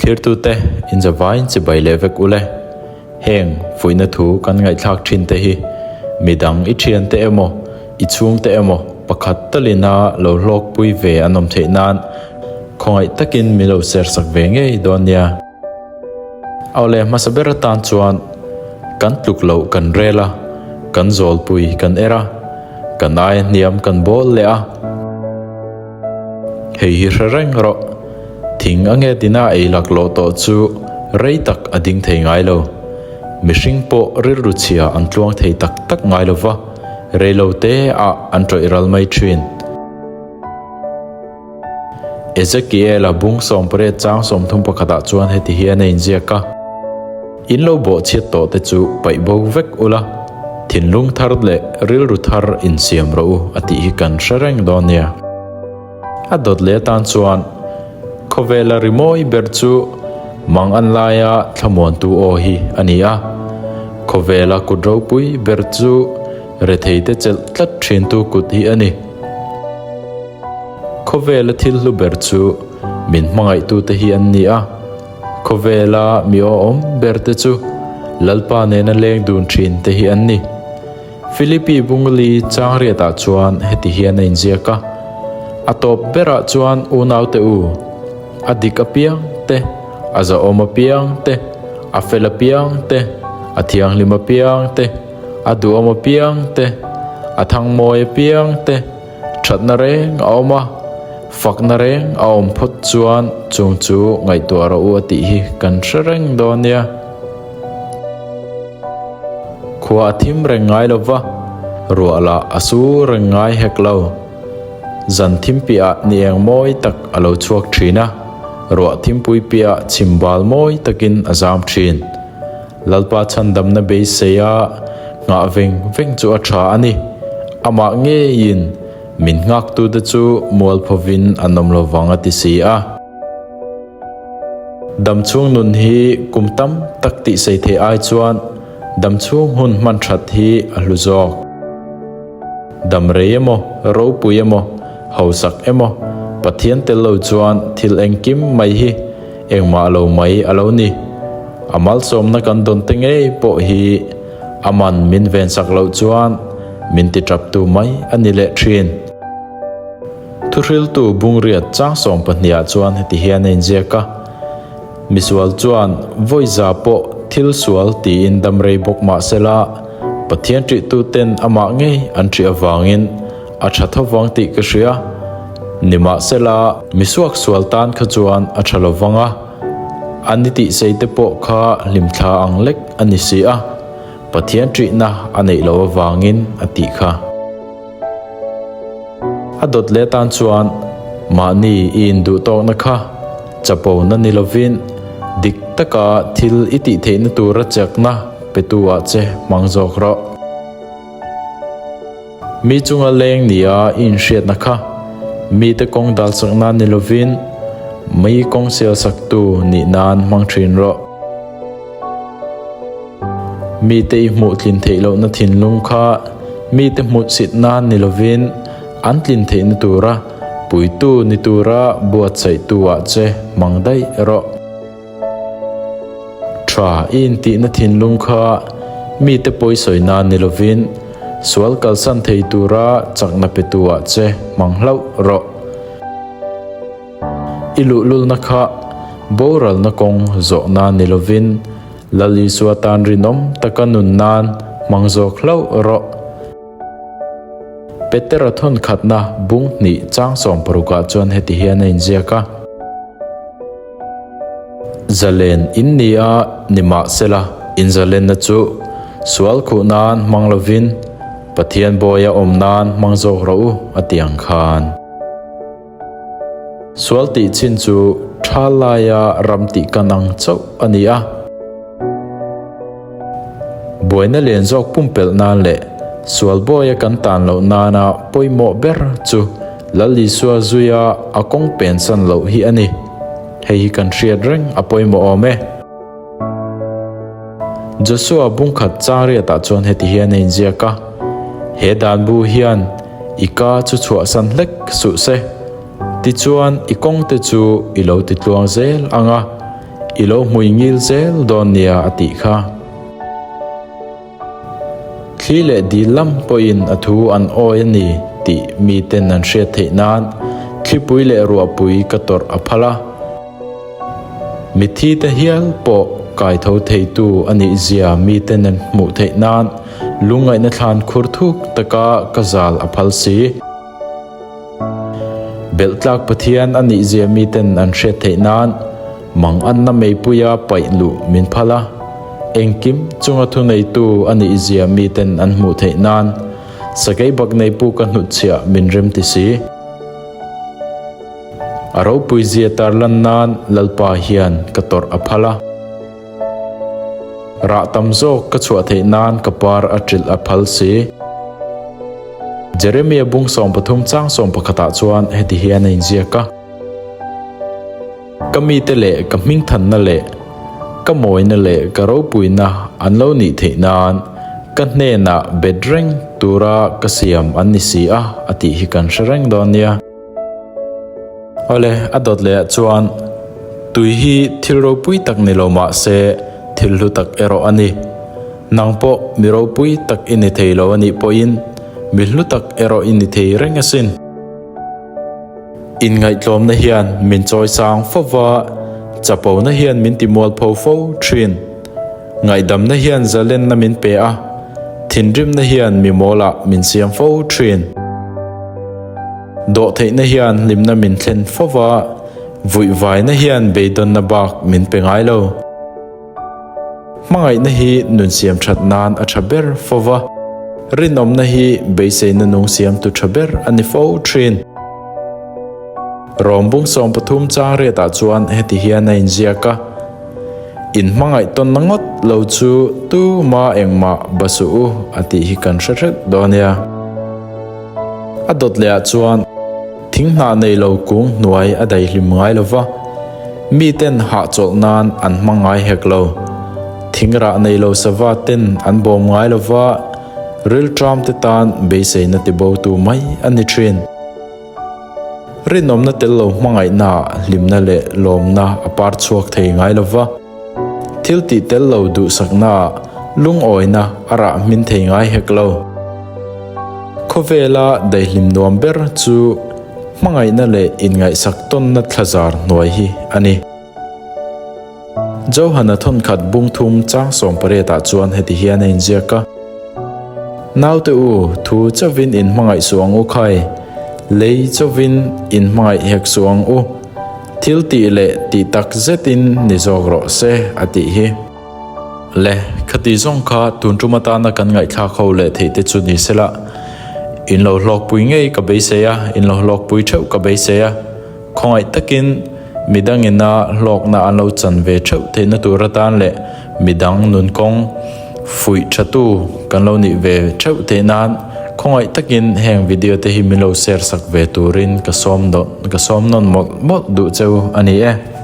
Thlirtute inzavain chibai leh vek ule. Heng fuihna thu kan ngaihthlak thin te hi midang i thiante emaw, i chhungte emaw pakhat talina lo hlawkpui ve an awm theih nan khawngaih takin min lo share sak ve ngei dawn nia. Awle hmasa ber atan chuan kan tluk loh kan rel a, kan zawlpui kan er a, kan aia hniam kan bawl leh a. Hei hi hre reng rawh, thing a nge tina ei laklawh tawh chu rei tak a ding thei ngai lo. Mihring pawh rilru chhia an tluang thei tak tak ngai lo va, rei lo te ah an tawih ral mai thin. Ezekiel-a bung 18 chang 31 ah chuan heti hian a inziak a, In lo bawhchhiat tawh te chu paih bo vek ula, thinlung thar leh rilru thar insiam rawh u a tih hi kan hre reng dawn nia. A dawt leh atan chuan khawvela rimawi ber chu mang an laia thlamuantu aw hi a ni a, khawvela kut ropui ber chu retheite chelh tlat thintu kut hi a ni. Khawvela thil hlu ber chu min hmangaihtute hi an ni a, khawvela mi awhawm ber te chu Lalpa nena leng dun thin te hi an ni. Philippi Bungli changriatah chuan heti hian a inziak a, A tawp berah chuan unaute u, a dik apiang te, a zahawm apiang te, a fel apiang te, a thianghlim apiang te, a duhawm apiang te, a thangmawi apiang te, Thatna reng a awm a, fakna reng a awm phawt chuan chung chu ngaihtuah rawh u a tih hi kan hre reng dawn nia. Khua a thim reng ngai lo va, ruah lah a su reng ngai hek lo. Zan thim piahah ni eng mawi tak a lo chhuak thin a, ruah thimpui piahah chhim bal mawi takin a zam thin. Lalpa chhandamna beisei a nghah veng veng chu a tha a ni. Amah ngeiin min nghaktute chu mualphovin an awm lo vang a ti si a. Damchhung nun hi kum tam tak tihsei theih ai chuan damchhung hun hman that hi a hlu zawk. Damrei emaw, ropui emaw, hausak emaw, Pathian tel lo chuan thil engkim mai hi Engmah lo mai a lo ni. A malsawmna kan dawn te ngei pawh hi a man min vensak loh chuan min ti taptu mai a ni leh thin. Thuhriltu Bungriat chang 12 ah chuan heti hian a inziak a, Misual chuan vawiza pawh thil sual tiin dam rei bawk mah sela, Pathian ṭihtuten amah ngei an ṭih avangin A tha tho vang tih ka hria. Nimahsela, misuak sual tan kha chuan a tha lo vang a, a ni tih sei te pawh kha hlimthla ang lek a ni si a, Pathian ṭihna a neih loh avangin a tih kha. A dawt leh tan chuan mahni i induh tawkna kha chapona ni lovin dik taka thil i tih theihna tura chakna petu ah che hmang zawk rawh. Mi chunga leng nia i inhriatna kha mite kawng dalsak nan ni lovin mi kawng sialsaktu nih nan hmang thin rawh. Mite i hmuh tlin theih lohna thinlung kha mite hmuhsit nan ni lovin an tlin theihna tura puitu ni tura buatsaihtu ah che hmang daih rawh. Tha i intihna thinlung kha mite pawisawi nan ni lovin sual kalsan thei tura chakna petu ah che hmang hlauh rawh. I luhlulna kha boralna kawng zawh nan ni lovin Lal Isua tan rinawm taka nun nan hmang zawk hlauh rawh. Petera thawn khatna bung hnih chang 60 ah chuan heti hian a inziak a. Zalen in ni a, nimahsela inzalenna chu sual khuh nan hmang lovin Pathian bawia awm nan hmang zawk rawh u a ti ang khan. Sual tih chin chu tha laia ram tih kan ang chauh a ni a. Buaina lian zawk pumpelh nan leh sual bawia kan tan loh nana pawimawh ber chu Lal Isua zuia a kawng pensan loh hi a ni. Hei hi kan hriat reng a pawimawh awm e. Joshua bungkhat changriatah chuan heti hian a inziak a, He dan bu hian i ka chu chhuahsan hlek suh se, tichuan i kawngte chu i lo titluang zel ang a. I lo hmui ngil zel dawn nia a tih kha. Thli leh dil lam pawhin a thu an awi a ni tih miten an hriat theih nan thlipui leh ruahpui ka tawrh a phal a. Mitthi te hial pawh kaitho theitu a nih zia miten an hmuh theih nan lungngaihna thlan khur thuk taka ka zal a phal si. Belhtlak Pathian a nih zia miten an hriat theih nan manganna meipuia paih luh min phal a, engkim chunga thuneitu a nih zia miten an hmuh theih nan sakei bak nei puka hnutchhiah min rem ti si. A ropui zia tarlan nan Lalpa hian ka tawrh a phal a. Rah tam zawk ka chhuah theih nan ka par a ṭilh a phal si. Jeremia bung 13 chang 11 ah chuan heti hian a inziak a, Ka mite leh ka hmingthanna leh ka mawina leh ka ropuina an lo nih theih nan ka hnenah bet reng tura ka siam an ni si a, a tih hi kan hre reng dawn nia. Awle, a dawt leh ah chuan tui hi thil ropui tak ni lo mah se thil hlu tak erawh a ni. Nang pawh mi ropui tak i ni thei lo a nih pawhin mi hlu tak erawh i ni thei reng asin. Inngaihtlawmna hian min chawi sang fo va, chapona hian min ti mualpho fo thin. Ngaihdamna hian zalenna min pe a, thinrimna hian mi mawlah min siam fo thin. Dawhtheihna hian hlimna min thlen fo va, vuihvaina hian beidawnna bak min pe ngai lo. Hmangaihna hi nun siam that nan a tha ber fo va, rinawmna hi beiseina nung siamtu tha ber a ni fo thin. Rawm bung 13 chang riatah chuan heti hian a inziak a. In hmangaih tawnna ngawt lo chu tuma engmah ba suh u a tih hi kan hre hrep dawn nia. A dawt leh ah chuan thing hnah nei lo kung hnuai a daihlim ngai lo va, miten hahchawlh nan an hmang ngai hek lo. Thing rah nei lo sava ten an bawm ngai lo va, rilṭam te tan beiseina tibotu mai a ni ṭhin. Rinawmna tel lo hmangaihnaah hlimna leh lawmna a par chhuak thei ngai lo va, thil tih tel lo duhsaknaah lungawina a rah hmin thei ngai hek lo. Khawvela daihlim nuam ber chu hmangaihna leh inngaihsak tawnna thlazar hnuai hi a ni. Johana thawnkhat bung thum chang 18 ah chuan heti hian a inziak a, Naute u, thu chauvin in hmangaih suh ang u khai, lei chauvin in hmangaih hek suh ang u, thil tih leh tih tak zetin ni zawk rawh se, a tih hi. Le, khati zawng kha tun tum atana kan ngaihthlak ho leh theih te chu ni sela, in lo hlawkpui ngei ka beisei a, in lo hlawkpui theuh ka beisei a. Khawngaih takin midangina hlawkna an lo chan ve theuh theihna tur atan leh midang nun kawng fuih thatu kan lo nih ve theuh theih nan khawngaih takin heng video te hi min lo share sak ve turin ka sawm ka sawm nawn mawlh mawlh duh cheu a ni e.